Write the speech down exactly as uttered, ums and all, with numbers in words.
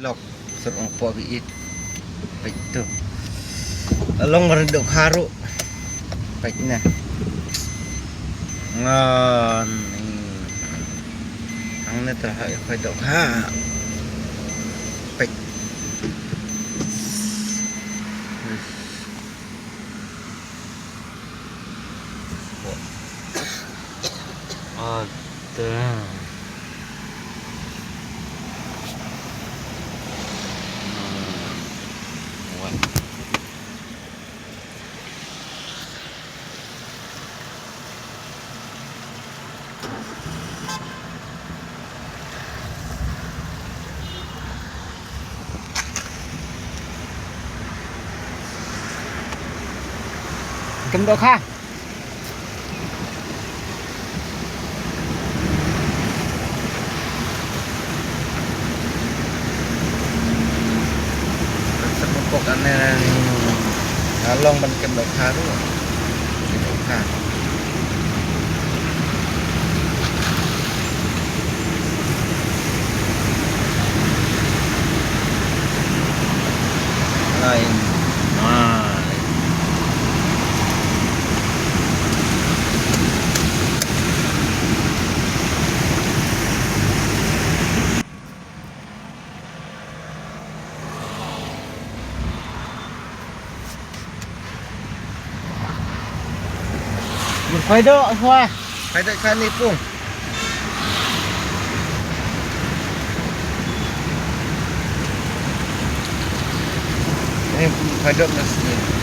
Lok, ser ong pok ki it. Peit tu. Long bar dohkha ruh. Peit na. Ngan. Hangne tyrha i khoi dohkha. Peit. Ada. Hmm. Wah. Kem dohkha. Sa pok ane. Nga long ban kem dohkha ruh. Kem dohkha. Ai. Ai. Khoi doh, khoi. Khoi doh, khoi ni pung. Ni khoi doh na sini.